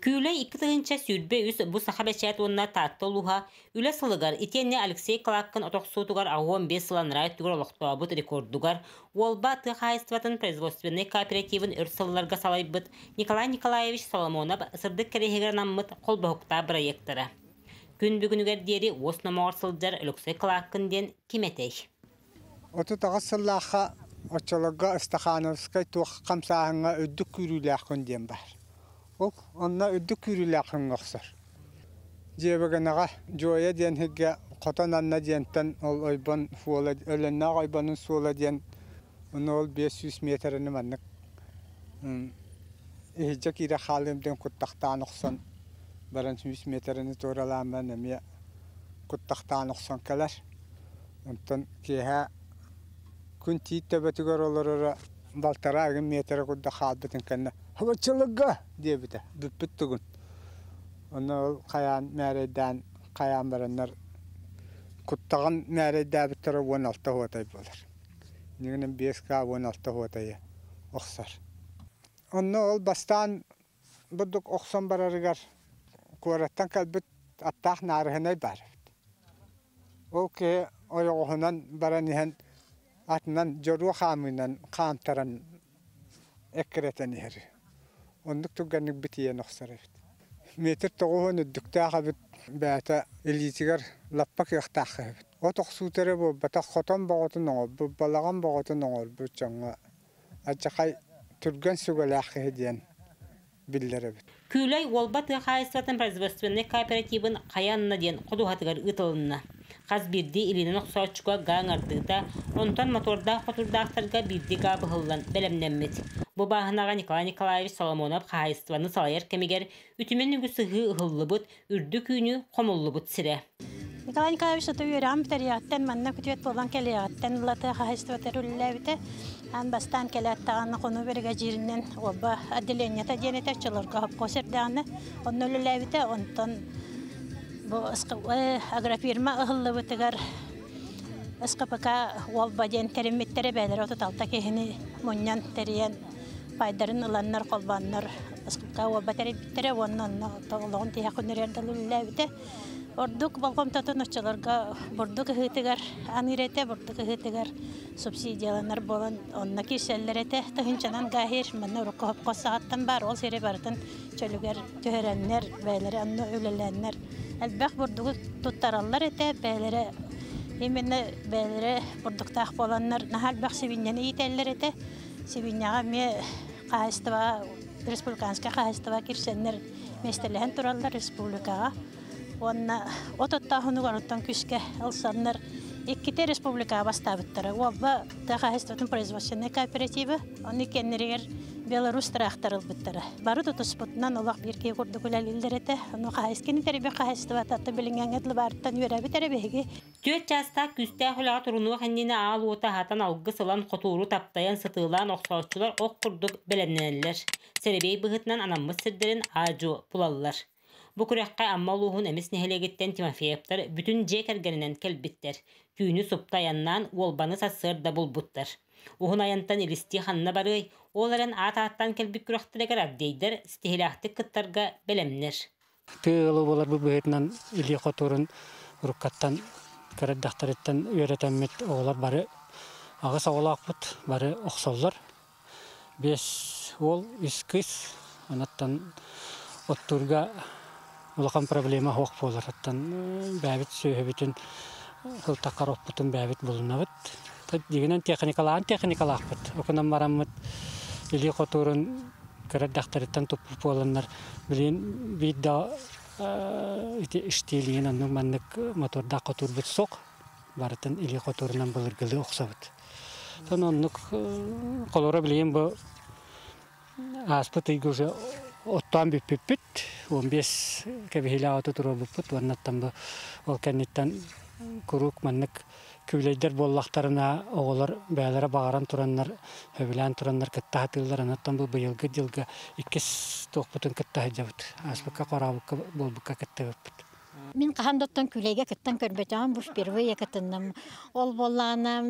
Күүлэй 2023 бу Сахабэчээт уонна Таатта улууһа Үлэ сылыгар итиэннэ Алексей Калаккин отохсуутугар 85 сыл анараа өттүгэр олохтообут рекордугар Уолба тыа хаһаайыстыбатын производственнай кооперативын өр сылларга салайбыт Николай Николаевич Соломонов сырдык кэриэһигэр анаммыт холбоһуктаах бырайыактара. Күн бүгүнүгэр диэри уос номоҕор сылдьар Өлөксөй Калаккин диэн ким этэй? 38 сыллаахха оччолорго Стахановскай туох хамсааһыҥҥа үрдүк күүрүүлээх күн диэн баар. Ол онно үрдүк күүрүүлээх күҥҥэ охсор. Дьиэбэгэнэҕэ Дьуойа диэн сиргэ Хотон Анна диэнтэн ол ойбон суола Өлөннөөх ойбонун суола диэн ону ол 500 миэтэрэни маннык иһирдьэ киирэ хаалыам диэн куттахтаан охсон баран 100 миэтэрэни туоралаан баран эмиэ куттахтаан охсон кэлэр. Онтон киэһэ күн тиит төбөтүгэр олороро балтараа ыгым миэтэрэ курдук хаалбытын кэннэ «Хабаччылыга!» диэбитэ, бүппүт тугун. Онно ол хайаан мээрэйдээн хайаан бараннар куттаҕын мээрэйдээбиттэрэ 16 уотай буолар. Иннигинэн 5К 16 уотайы охсор. Онно ол бастаан бурдук охсон барарыгар куораттан кэлбит аттаах наарыһынай баар эбит. Ол киһи ойоҕоһунан баран иһэн атынан дьоруо хаамыынан хаамтаран эккирэтэн иһэр. Оннук түргэнник битийэн охсор эбит. Метр 90 үрдүктээх эбит бэйэтэ илиитигэр лаппа кыахтаах эбит. От охсуута эрэ буолбатах, хотон боҕотун оҥорбут, балаҕан боҕотун оҥорбут дьоҥҥо алдьархай түргэн сүгэлээх киһи диэн биллэр эбит. Күүлэй Уолба тыа хаһаайыстыбатын производственнай кооперативын хайа анна диэн ходуһатыгар ыытылынна. Хас биирдии илиинэн охсооччуга гаа ыҥардыыта, онтон мотордаах хотурдаахтарга биирдии гаа быһыллан бэлэмнэммит. Бу бааһынаҕа Николай Николаевич Соломонов хаһаайыстыбаны салайар кэмигэр үтүмэн үгүс ыһыы ыһыллыбыт, үрдүк үүнүү хомуллубут сирэ. Николай Николаевич ото үөрэҕин бүтэриэҕиттэн манна күтүөт буолан кэлиэҕиттэн ыла тыа хаһаайыстыбатыгар үлэлээбитэ. Аан бастаан кэлээт даҕаны хонуу биригэдьииринэн Уолба отделениета диэн этэ оччолорго хопкуос эрдэҕинэ онно үлэлээбитэ. Онтон бу агрофирма ыһыллыбытыгар СКПК Уолба диэн тэриммиттэрэ бэйэлэрэ 36 киһини мунньан тэрийэн пайдарын ыланнар холбооннор СКПК Уолба тэрийбиттэрэ уонна онно олоҕун тиһэх күннэригэр дылы үлэлээбитэ. Ордук болҕомтотун оччолорго бурдук ыһыытыгар аныыр этэ, бурдук ыһыытыгар субсидияланар буолан онно киирсэллэр этэ. Тыһыынчанан гаһир манна урукку хопхос саҕаттан баар, ол сири барытын чөлүгэр түһэрэннэр, бэйэлэрэ онно үлэлээннэр элбэх бурдугу туттараллар этэ, бэйэлэрэ именно бэйэлэрэ бурдуктаах буоланнар наһаа элбэх сибиинньэни иитэллэр этэ. Сибиинньэҕэ эмиэ хаһаайыстыбаҕа республиканскай хаһаайыстыба кирсэннэр миэстэлэһэн тураллар республикаҕа уонна от оттооһунугар оттон күүскэ ылсаннар иккитэ республикаҕа бастаабыттара. Уолба тыа хаһаайыстыбатын производственнай кооператива, ону кэннэригэр Беларусь тыраахтар ылбыттара. Бары тутуспутунан олох биир киһи курдук үлэлииллэр этэ. Ону хаһаайысканы тэрийбит хаһаайыстыбата билиҥҥэ дылы баарыттан үөрэбит эрэ биһиги. 4 чаастаах күүстээх үлэҕэ турунуох иннинэ аал уота аһатан алгыс ылан хотууру таптайан сытыылаан охсооччулар ох курдук бэлэмнэнэллэр. Сэрэбиэй быһыытынан анаммыт сирдэрин аа-дьуо булаллар. Бу күрэххэ Амма улууһун Эмис нэһилиэгиттэн Тимофеевтар бүтүн дьиэ кэргэнинэн кэлбиттэр. Түүнү супта айаннаан Уолбаны сарсыарда булбуттар. Уһун айантан илистии ханна барыай, ол эрэн аат ааттаан кэлбит күрэхтэригэр Авдейдар ситиһилээхтик кыттарга бэлэмнэр. Тыа ыала буоларбыт быһыытынан илии хотуурун уруккаттан кыра эрдэхтэриттэн үөрэтэммит оҕолор бары аҕыс оҕолоохпут, бары охсоллор. 5 уол, 3 кыыс. Онуттан оттуурга улахан проблема суох буолар. Оттон бэйэбит сүөһүбүтүн сылтаххар оппутун бэйэбит булунабыт. Дьиҥинэн техникалаан техникалаахпыт. Окунан бараммыт илии хотуурун кыра эрдэхтэриттэн туппут буоланнар билигин биир да ити иштиилигин оннук маннык мотордаах хотуурбут суох. Барытын илии хотуурунан былыргылыы охсобут. Тон оннук холоро билигин бу ааспыт ыйга уже оттоон бүппүппүт. 15 кэбиһиилээх оту туруорбуппут. Уоннаттан бу ол кэнниттэн куруук маннык күүлэйдэр буоллахтарына оҕолор бэйэлэрэ баҕаран тураннар, сөбүлээн тураннар кытта сатыыллар. Онон бу быйылгы дьылга иккис туохпутун кытта сылдьабыт. Ааспыкка хорообукка буолбукка кыттыбыппыт. Мин хаһан да оттон күүлэйгэ кыттан көрбөтөҕүм, бу впервые кытынным. Ол буоллаҕына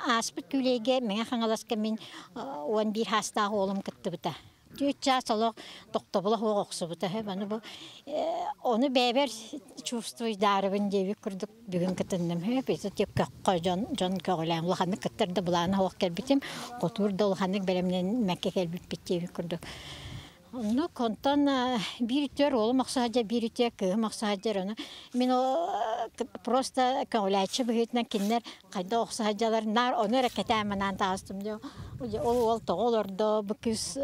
ааспыт күүлэйгэ Мэҥэ Хаҥаласка мин 11 саастаах уолум кыттыбыта. Түөрт чаас олох тохтобула суох охсубута. Маны бу ону бэйэбэр чувствуйдаарыбын диэбит курдук бүгүн кытынным. Көххө дьон дьон көҕүлээн улаханнык кыттар да былаана суох кэлбитим. Хотуур да улаханнык бэлэмнэммэккэ кэлбиппит диэбит курдук. Оннук, онтон биир үтүөр уолум охсуһадьа, биир үтүө кыыһым охсуһадьар. Ону мин просто көҕүлээччи быһыытынан кинилэр хайдах охсуһадьалар наар ону эрэ кэтээн манаан таҕыстым дьэ. Ол уол тоҕо олордо, бу кыыс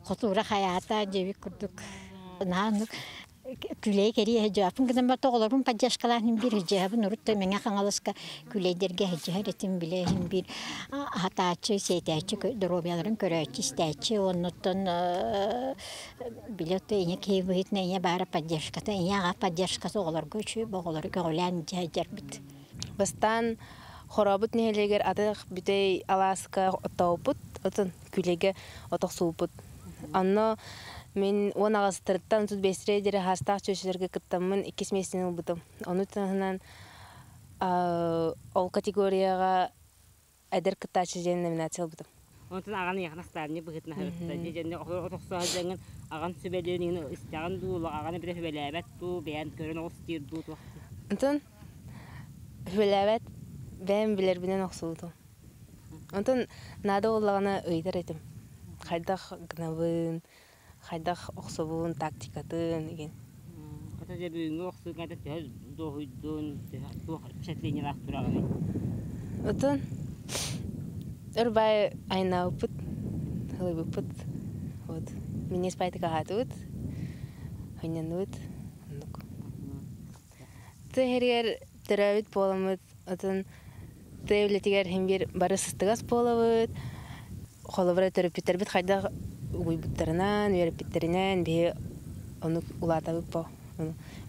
хотуура хайаата диэбит курдук. Наһаа оннук күлэй кэрийэ сылдьыбаппын гынан баран оҕолорбун поддержкалаан иһин биир сылдьыһабын урут да Мэҥэ Хаҥаласка күлэйдэргэ сылдьыһар этим билэ иһин биир аһатааччы сиэтээччи доруобуйаларын көрөөччү истээччи оннуттан били ийэ киһи быһыытынан ийэ баара поддержката ийэ аҕа поддержката оҕолорго үчүгэй оҕолору көҕүлээн илдьэ сылдьарбыт. Бастаан Хорообут нэһилиэгэр атах бүтэй алааска оттообуппут, отун күлэгэ отохсууппут. Онно мин 18-тан 35 диэри хаастаах чүөчэлэргэ кыттаммын иккис миэстэни ылбытым. Ону таһынан ол категорияҕа эдэр кыттааччы диэн номинация ылбытым. Онтон аҕан ыйахан наставник быһыытынан сырытта. Дьэ отохсоо сылдьаҥҥын аҕан сүбэлиэн истэҕин дуу, аҕаны бile сүбэлээбэт дуу, бэйэн көрөн оҕус диир дуу туох. Онтон сүбэлээбэт бэйэм билэрбинэн охсубутум. Онтон наада буоллаҕына ыйытар этим. Хайдах гынабын, хайдах охсобун, тактикатын игин. Хата дьэ бүгүҥҥү охсууга төһө дуоһуйдун, төһө туох впечатлениелаах тураҕыный? Отон өр баай айнаабыппыт, ылыбыппыт. Вот. Минньиэс баайтык аһаатыбыт, хынньанныбыт. Оннук. Тыа иһэригэр төрөөбүт буоламмыт, отон тыа үлэтигэр иһин биир бары сыстыгас буолабыт. Холобура, төрөппүттэрбит хайдах угуйбуттарынан, үөрэппиттэринэн биһи ону улаатабыт бо.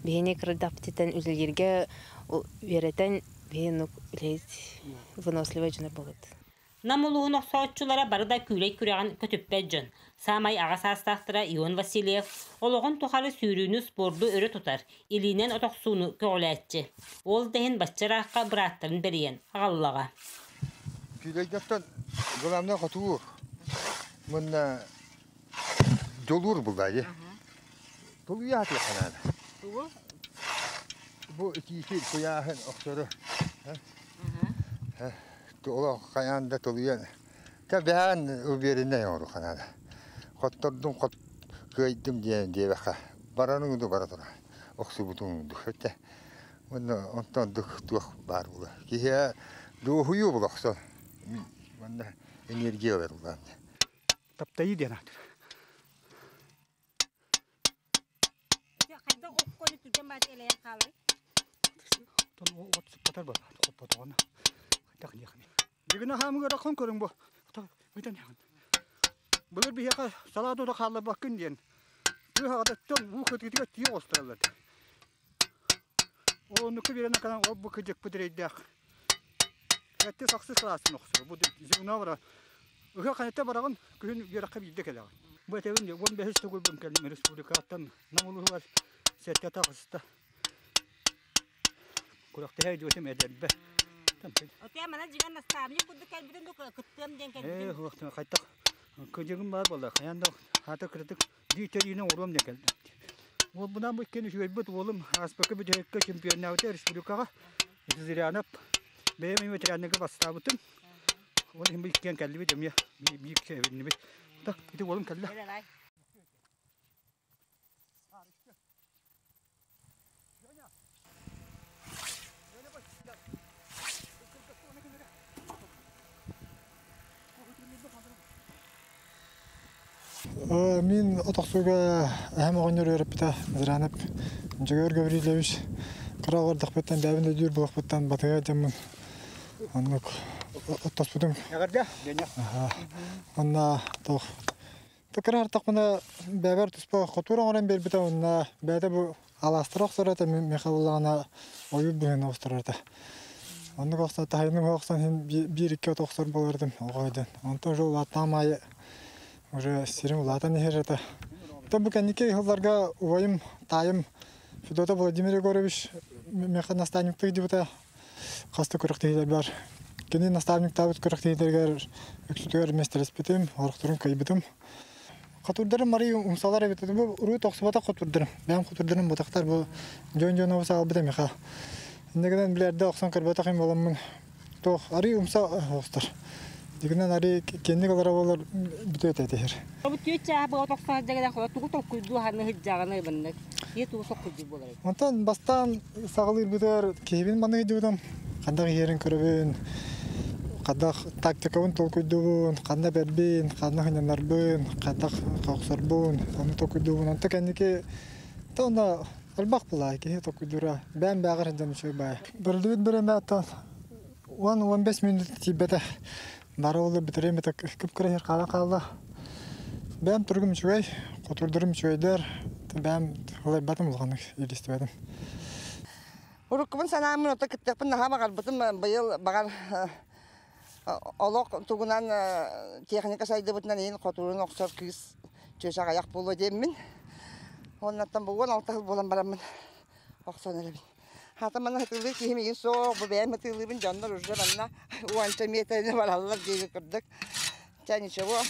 Биһини кырдахпытыттан үлэлииргэ үөрэтэн биһи оннук үлэһит выносливай дьонор буолабыт. Нам улууһун охсооччулара бары да күүлэй күрэҕин көтүппэт дьон. Саамай аҕа саастаахтара Ион Васильев олоҕун тухары сүүрүүнү, спорду өрө тутар, илиинэн от охсууну көҕүлээччи. Ол да иһин бачча ыраахха бырааттарын бэрийэн аҕаллаҕа. Күүлэйдэттэн главное хотуур мунна дьолуур булла Тулуйаатыахха наада. Тугу? Бу итиити куйааһын охсору. Олох хайаан да тулуйан. Кэбэһээн увереннай оҥоруохха наада. Хоттордум хот кыайдым диэн диэбэххэ. Бараныҥ ду бара тура. Охсубутуҥ ду. Өттэ. Уонна онтон ордук туох баар була. Киһи дуоһуйуу була охсон. Манна энергия ылар улаан. Таптайыы диэн аатыр. Хайдах оккону түргэн баат элэйэн хаалай? Тон от сыппатар буолла, хоппотоҕуна. Хайдах диэхини. Бүгүн аһаамыгар ахан көрүҥ бу. Бүтэн яҕын. Былыр биһиэхэ салаа тута хаалларбаккын диэн. Тыаһаҕатыттан уу кытыытыгар тиийэ оҕустараллар. Ол оннукка биэрэн аканан ол бу кыдьыкпыт эрэйдээх. Этти сахсы сылаасын охсор. Бу зюна бара. Ыһыах ханetta бараҕын күһүн үөрэххэ биирдэ кэлэҕин. Бу этэбин 15 төгүл кэллим республикаттан Нам улууһугар сэттэ таҕыста. Күрэхтэһэ идиотым эдэрбэ. Отуя манан дьиҥэр наставник курдук кэлбитин ду кыттыам диэн кэлбитин. Ээ, хуохтан хайтах кыдьыгым баар буолла. Хайан да хаата кырытык диитэриинэ оҥоруом диэн кэллим. Уолбунаан бу иккиэн үчүгэйбит уолум ааспакка бүтэһиккэ чемпионнаабыта республикаҕа Зырянов бэйэм ветераннарга бастаабытым. Ол иһин бу иккиэн кэллибит эмиэ биир эбиннибит. Ити уолум кэллэ. Мин от охсууга эһэм оҕонньор үөрэппитэ Зыранов Дьөгүөр Гаврильевич кыра оҕордохпуттан бэйэбин өйдүүр буолуохпуттан батыһа дьоммун оннук оттоспутум. Онно туох Кыра артахпына бэйэбэр туспа хотуур оҥорон биэрбитэ уонна бэйэтэ бу алаастары охсор этэ миэхэ буоллаҕына ойуур быһыыны охторор этэ. Оннук охсон таһыйным охсон иһин биир-икки от охсор буолар оҕо диэн. Онтон уже улааттаҕым аайы уже сирим улаатан иһэр этэ. Оттон бу кэнники сылларга убайым, таайым Федотов Владимир Егорович миэхэ наставниктыы дьыбыта хас да күрэхтэһиилэр баар. Кини наставниктаабыт күрэхтэһиилэригэр үксүтүгэр миэстэлэспитим, орохторун кыайбытым. Хотуурдарым арый умсалар эбит. Бу урут охсубатах хотуурдарым. Бэйэм хотуурдарым ботахтар бу дьон-дьон обус аҕалбыта миэхэ. Инньэ гынан билэрдэ охсон көрбөтөх им буоламмын туох арый умса оҕустар. Дигинэн арый киэнник олоро буолар бүтүө этэ. Бу түөрт чааһы быһа тохсо сылдьагына тугу толкуйдуу ханна сылдьаҕыный маннык? Киһи тугу соккуйдуур буолар? Онтон бастаан саҕалыырбытыгар киһибин маннык дьыбытым. Ханна иһэрин көрөбүн, хайдах тактикабын толкуйдуубун, ханна бэрбин, ханна хынньанарбын, хайдах охсорбун, ону толкуйдуубун. Онто кэнники онно элбэх булаа киһи толкуйдуура. Бэйэм бээҕэр сылдьан үчүгэй баайы. Бэриллибит бириэмэ оттон 10-15 минут тиийбэтэ. Бары ол бүтэрим это кып-кыра иһэр хаалан хаалла. Бэйэм туругум үчүгэй, хотуурдарым үчүгэйдэр. Бэйэм ылайбатым улаханнык илистибэтим. Уруккубун санааммын ото кыттыахпын наһаа баҕарбытым. Быйыл баҕар олох тугунан техника сайдыбытынан иһин хотуурун охсор кыыс чүөчэ аҕыйах буолуо диэммин. Оннуттан бу 16 сыл буолан бараммын охсон эрэбин. Хата манна ытыылыыр киһим игин суох, бу бэйэм ытыылыыбын, дьоннор уже манна уонча миэтэни бараллар диэби курдук. Чэ ничего,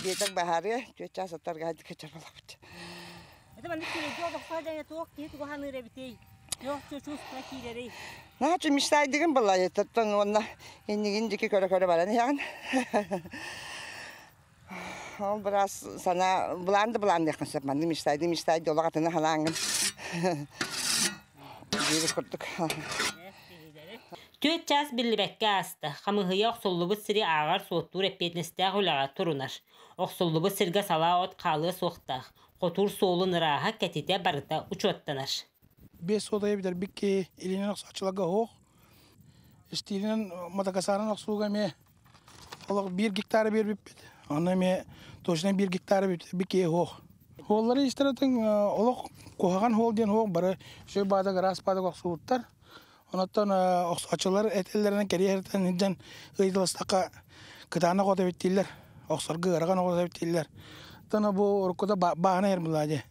биэтек баһаарыа, түөрт чаас аттарга кэчэр буолабыт. Это маннык киирэргэ олохсоо дьаҥа туох киһи тугу ханыыр эбитий? Туох чувство киирэрий? Наһаа мечтайдыгын былай, оттон уонна иннигин дики көрө-көрө баран иһэҕин. Ол быраас санаа былаан да былаанныаххын сөп маннык мечтайды мечтайды олох атыны санааҥҥын диэбит курдук. Түөрт чаас биллибэккэ ааста. Хамыыһыйа охсуллубут сири ааҕар-суоттуур эппиэтинэстээх үлэҕэ турунар. Охсуллубут сиргэ салаа от хаалыа суохтаах. Хотуур суолун ырааһа, кэтитэ барыта учуоттанар. Биэс суотайы бүтэрбит киһи илиинэн охсооччуларга оһох, истиилинэн мотокосаанан охсууга эмиэ олох биир гектары биэрбиппит. Онно эмиэ точно биир гектары бүтэрбит киһи оһох. Хуоллары истэрэтин олох куһаҕан хуол диэн хуох бары үчүгэй баадак ыраас баадак охсубуттар. Онуттан охсооччулар этэллэринэн кэриэһэртэн илдьэн ыйыталастахха кытаанах от эбит дииллэр. Охсорго ыарахан от эбит дииллэр. Оттон бу уруккута бааһына иһэр дии.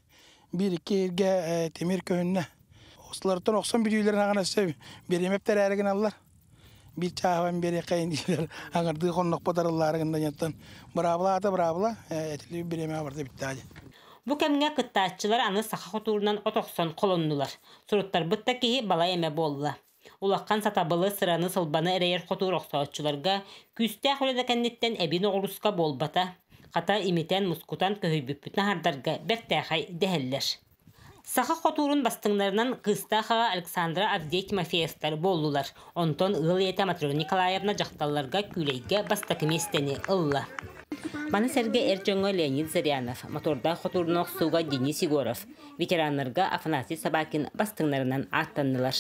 Биир-икки иһиргэ тимир көһүннэ. Охсуларыттан охсон бүтүүлэрин аҕана өссө биэримэптэр ээри гыналлар. Биир чааһын биэриэххэйин дииллэр. Аҥардыы хоннохпо тарыллаары гынна диэн быраабыла аата быраабыла этилии бириэмэҕэ барда бүттэҕэ дии. Бу кэмҥэ кыттааччылар аны саха хотуурунан от охсон холоннулар. Суруттарбыт да киһи балай эмэ буолла. Улахан сатабылы, сыраны, сылбаны эрэйэр хотуур охсооччуларга күүстээх үлэ да кэнниттэн эбии ноҕурууска буолбата. Хата имитэн, мускутан көһүйбүппүтүн аһардарга бэртээхэй дэһэллэр. Саха хотуурун бастыҥнарынан кыыстаах аҕа Александра Авдей Тимофеевтар буоллулар. Онтон ыал ийэтэ Матрена Николаевна дьахталларга күүлэйгэ бастакы миэстэни ылла. Маны сэргэ эр дьоҥҥо Леонид Зырянов, мотордаах хотуурун охсууга Денис Егоров, ветераннарга Афанасий Собакин бастыҥнарынан ааттаннылар.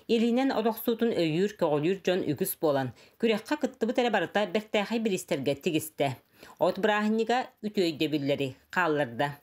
Илиинэн от охсуутун өйүүр, көҕүлүүр дьон үгүс буолан, күрэххэ кыттыбыт эрэ барыта бэртээхэй бириистэргэ тигистэ. От бырааһынньыга үтүө өйдөбүллэри хаалларда.